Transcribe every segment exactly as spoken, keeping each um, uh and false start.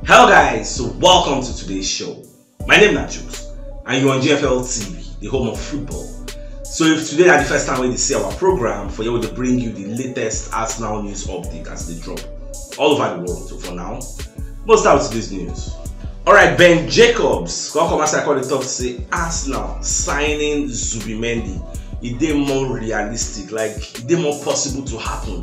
Hello guys, so welcome to today's show. My name is Jukes and you're on G F L T V, the home of football. So if today is the first time when you see our program, for you to bring you the latest Arsenal news update as they drop all over the world. So for now, most out to this news. All right, Ben Jacobs come come as I call the talk say Arsenal signing Zubimendi. E dey more realistic, like e dey more possible to happen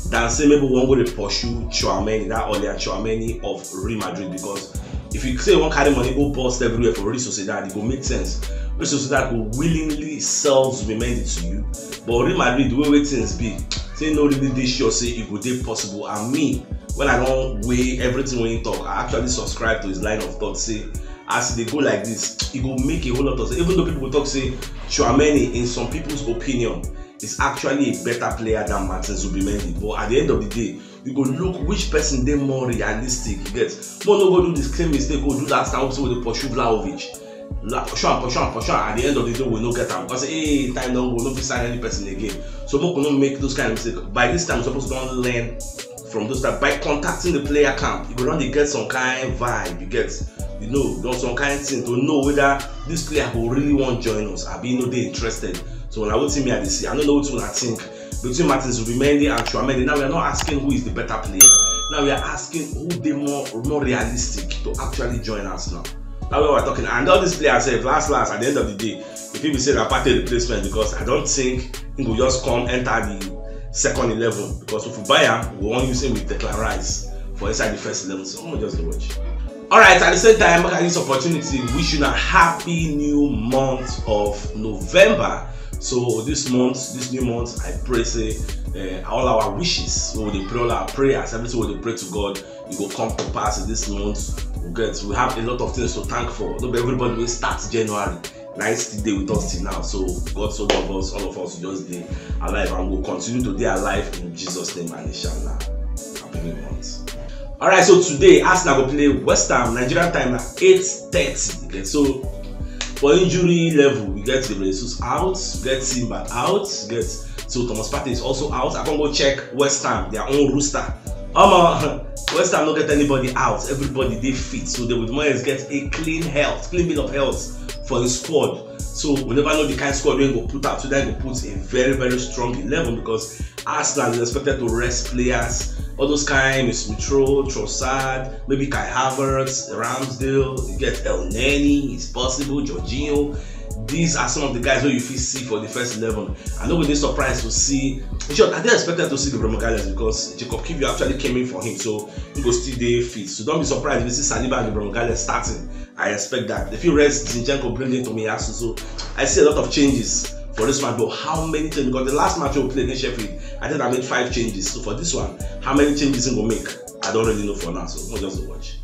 than say maybe we wan go dey pursue Tchouameni, that Aurelien Tchouameni of Real Madrid, because if you say you wan carry money go burst everywhere for Real Sociedad, e go make sense. Real Sociedad go willingly sell Zubimendi to you, but Real Madrid, the way wey things be, say no really dey sure say e go dey possible. And me, when I don weigh everything wey he talk, I actually subscribe to his line of thought say as e dey go like this, e go make a whole lot of sense. Even though people talk say Tchouameni, in some people's opinion, is actually a better player than Martin Zubimendi, but at the end of the day, you go look which person dey more realistic. You get, mo no go do this same mistake go do last time wey we dey pursue Vlahovic. La- pursue am, pursue am, pursue am. At the end of the day, we no get am because hey, time don go, we no fit sign any person again. So make we no make those kind of mistake. By this time, we suppose don learn from those time by contacting the player camp. You go don dey get some kind vibe, you get, you know, don some kind thing to know whether this player go really wan join us abi no dey interested. So na wetin me I dey see. I no know wetin una think between Martin Zubimendi and Tchouameni. Now we are not asking who is the better player. Now we are asking who dey more more realistic to actually join us now. That's what we're talking. And all these players sef, last last, at the end of the day, if people say na Partey replacement, because I don't think he go just come enter the second eleven, because if we buy am, we wan use him with Declan Rice for inside the first eleven. So we just dey watch. All right, at the same time, make I use opportunity wish you a happy new month of November. So this month, this new month, I pray say uh, all our wishes, so we dey pray all our prayers, everything we dey pray to God, e go come to pass in this month. We get, we have a lot of things to thank for. No be everybody wey start January na im still dey with us till now. So God so love us, all of us just dey alive and we go continue to dey alive in Jesus name and inshallah. Happy new month. All right, so today Arsenal go play West Ham. Nigerian time na eight thirty. Okay, so for injury level, we get Gabriel Jesus out, we get Timber out, we get, so Thomas Partey is also out. I can go check West Ham, their own roster. Omo, West Ham no get anybody out. Everybody dey fit, so David Moyes get a clean health, clean bill of health for his squad. So we never know the kind squad wey go put out. So that go put a very very strong eleven because Arsenal is expected to rest players. All those kind, Smith Rowe, Trossard, maybe Kai Havertz, Ramsdale, you get El Neni, it's possible, Jorginho. These are some of the guys wey you fit see for the first eleven. I no go dey surprised to see, in short, I dey expected to see Gabriel Magalhaes because Jacob Kivior actually came in for him, so he go still dey fit. So don't be surprised if you see Saliba and Gabriel Magalhaes starting. I expect that. If you rest Zinchenko, bring in Tomiyasu. So I see a lot of changes for this match. But how many changes? Because the last match we played against Sheffield, I think I made five changes. So for this one, how many changes he go make? I don't really know for now. So we'll just watch.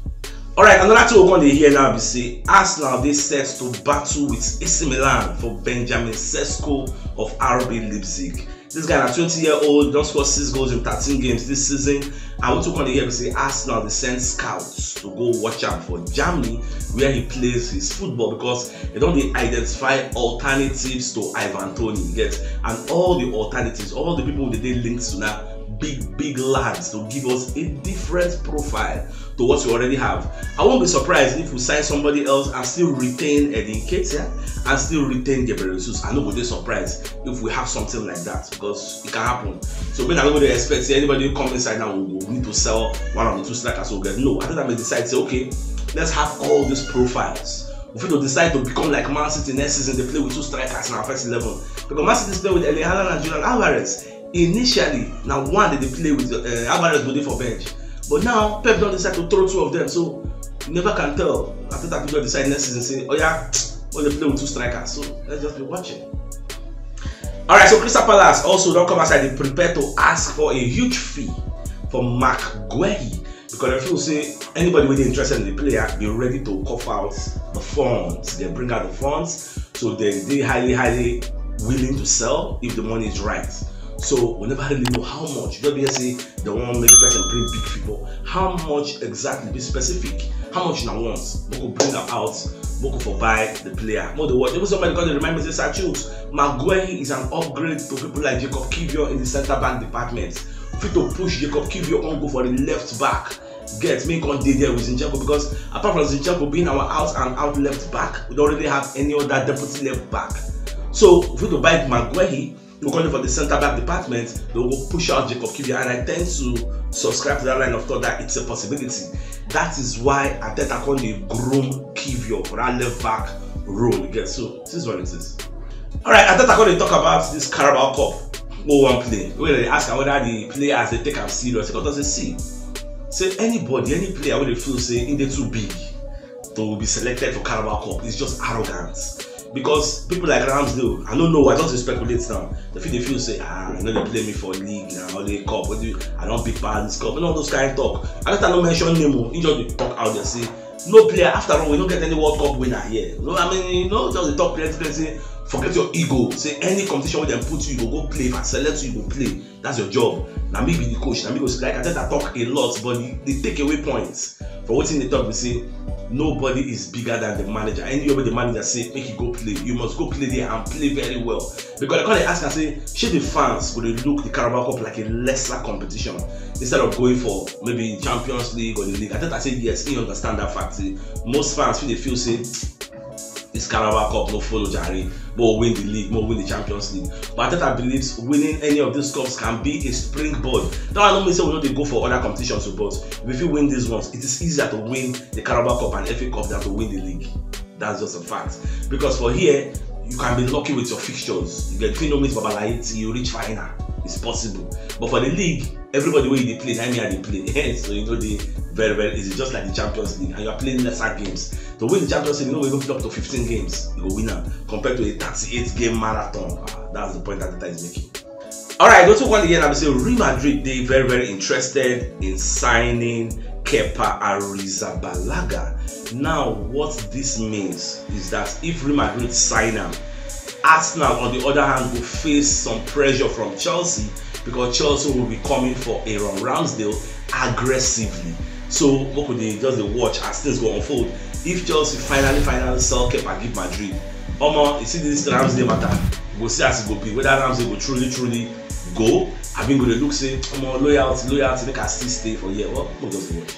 All right, another thing we're going to hear now be say Arsenal dey set to battle with A C Milan for Benjamin Sesko of R B Leipzig. This guy na twenty year old, don score six goals in thirteen games this season. And wetin we come dey hear be say Arsenal dey send scouts to go watch am for Germany where he plays his football because they don dey identify alternatives to Ivan Toney, you get, and all the alternatives, all the people wey dey dey linked to na big big lads to give us a different profile to what we already have. I won't be surprised if we sign somebody else and still retain Eddie Nketiah and still retain Gabriel Jesus. I no go dey surprised if we have something like that because it can happen. So make I no go dey expect say anybody wey come inside now we go need to sell one of the two strikers we get. No, I think I may decide say okay, let's have all these profiles. We fit to decide to become like Man City next season, dey play with two strikers in our first eleven. Because Man City is playing with Erling Haaland and Julian Alvarez. Initially, na one dem dey play with, uh, Alvarez go dey for bench. But now Pep don decide to throw two of them, so you never can tell. Arteta fit just decide next season say, oh yeah, we dey play with two strikers. So let's just be watching. All right, so Crystal Palace also don come outside, dey prepare to ask for a huge fee for Marc Guehi because dem feel say anybody wey dey interested in the player be ready to cough out the funds. Dem bring out the funds, so dem dey highly highly willing to sell if the money is right. So we never really know how much. Just be say dem wan make person bring big fee, but how much exactly? Be specific. How much una want? Make we bring am out. Make we for buy the player. Make we dey watch. Even somebody come dey remind me say, Sir Chooks, Marc Guehi is an upgrade to people like Jacob Kivior in the centre back department. Fit to push Jacob Kivior on go for the left back. get me come dey there with Zinchenko, because apart from Zinchenko being our out and out left back, we don't really have any other deputy left back. So if we to buy Maguehi, we go for the centre back department, they will push out Jacob Kivior, and I tend to subscribe to that line of thought that it's a possibility. That is why Arteta come dey groom Kivior for that left back role again. So this is what it is. All right, Arteta come dey talk about this Carabao Cup wey we wan play. Wey dem dey ask am whether the players dey take am serious. He come talk say, see, say anybody, any player wey dey feel say he dey too big to be selected for Carabao Cup is just arrogant. Because people like Ramsdale, I don't know, I just dey speculate now. They feel, they feel say, ah, you know, they play me for league now, only cup. What do you, I don't big pass this cup. You know, those kind of talk. I just don't mention name. Oh, he just dey talk out there say, no player. After all, we don't get any World Cup winner here. No, I mean, you know, just dey talk plenty, plenty. Forget your ego. Say any competition wey dem put you, you go go play. If I select you, you go play. That's your job. Na me be the coach. Na me go, like Arteta talk a lot, but the, the takeaway points for wetin dey talk be say nobody is bigger than the manager. Anywhere wey the manager say make you go play, you must go play there and play very well. Because I come dey ask am say, shey the fans go dey look the Carabao Cup like a lesser competition instead of going for maybe Champions League or the league? Arteta say yes, he understand that fact. Say most fans fit dey feel say this Carabao Cup no follow jare, but win the league, but win the Champions League. But Arteta believes winning any of these cups can be a springboard. That one no mean say we no dey go for other competitions o, but if you win these ones, it is easier to win the Carabao Cup and F A Cup than to win the league. That's just a fact. Because for here, you can be lucky with your fixtures. You get, if you no meet Babalayi till you reach final, it's possible. But for the league, everybody wey you dey play, na me I dey play. So you know, dey very, very easy, just like the Champions League, and you are playing lesser games. To win the Champions League, you no go even play up to fifteen games, you go win am, compared to a thirty-eight game marathon. Ah, that's the point that Arteta is making. All right, those who want to hear now say Real Madrid dey very, very interested in signing Kepa Arrizabalaga. Now, what this means is that if Real Madrid sign am, Arsenal, on the other hand, go face some pressure from Chelsea, because Chelsea will be coming for Aaron Ramsdale aggressively. So make we dey just dey watch as things go unfold. If Chelsea finally, finally sell Kepa give Madrid, omo, you see this Ramsdale matter, we go see as e go be, whether Ramsdale go truly, truly go, abi go dey look say, omo, loyalty, loyalty, make I still stay for here. Well, we go just dey watch.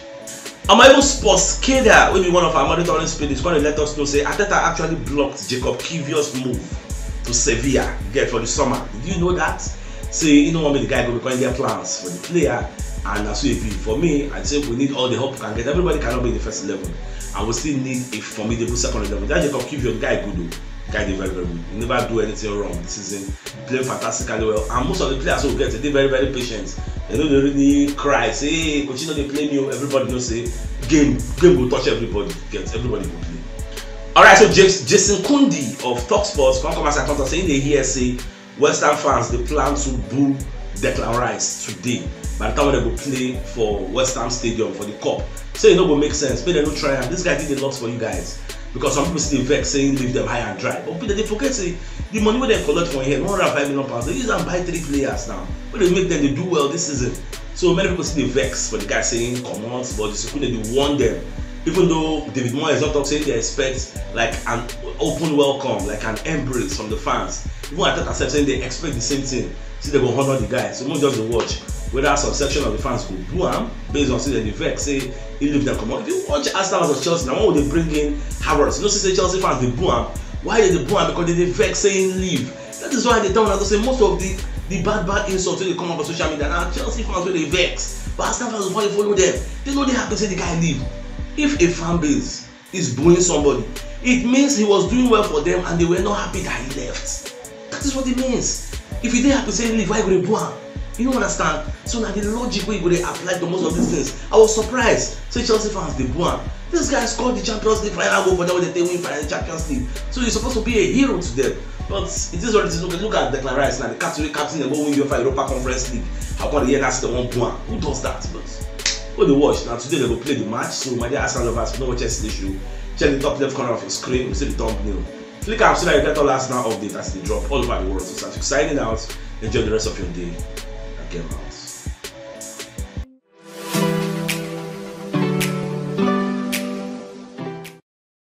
Omo, even Sports Keda, wey be one of our monitoring spirits, come dey let us know say Arteta actually blocked Jacob Kivior's move to Sevilla, get, for the summer. Did you know that? Say he no wan make the guy go because he get plans for the player, and na so e be. For me, I say we need all the help we can get. Everybody cannot be in the first eleven, and we still need a formidable second eleven. That Jacob Kivior, the guy good o. Guy dey very, very good. He never do anything wrong this season. Playing fantastically well, and most of the players wey we get, they dey very, very patient. They no dey really cry say, hey, Coutinho dey play me o. Everybody know say game, game go touch everybody. Get, everybody go play. All right, so Jas-, Jason Kundi of Talk Sports come come as I come talk say he dey hear say West Ham fans dey plan to boo Declan Rice today. By the time wey dem go play for West Ham Stadium for the cup, say e no go make sense. Make dem no try am. This guy did a lot for you guys, because some people still dey vex say he leave them high and dry. But people dey forget say the money wey dem collect for him, one hundred and five million pounds, they use am buy three players now, wey dey make them dey do well this season. So many people still dey vex for the guy saying comot, but the school dey warn them. Even though David Moyes don talk say they expect, like, an open welcome, like an embrace from the fans. Even Arteta sef say they expect the same thing. Say they go honour the guy. So we just dey watch whether some section of the fans go boo am based on say they dey vex say he leave them comot. If you watch Arsenal versus Chelsea, na when we dey bring in Havertz, you know say Chelsea fans dey boo am. Why they dey boo am? Because they dey vex say he leave. That is why I dey tell una say most of the, the bad, bad insults wey dey come up on social media, na Chelsea fans wey dey vex. But Arsenal fans go follow them. They no dey happy say the guy leave. If a fan base is booing somebody, it means he was doing well for them and they were not happy that he left. That is what it means. If you dey happy say he leave, why you go dey boo am? You no understand? So na the logic wey you go dey apply to most of these things. I was surprised say Chelsea fans dey boo am. This guy scored the Champions League final goal for them wey dem take win final Champions League. So you're supposed to be a hero to them. But it is what it is. Look at, look at Declan Rice now, the captain, captain dem go win UEFA Europa Conference League. How come the year last dem wan boo am? Who does that? But we dey watch. Na today dem go play the match. So my dear Arsenal lovers, no watch yesterday show. Check the top left corner of your screen. We see the thumbnail. Click am so that you get all Arsenal update as they drop all over the world. So Sachik signing out. Enjoy the rest of your day. Again,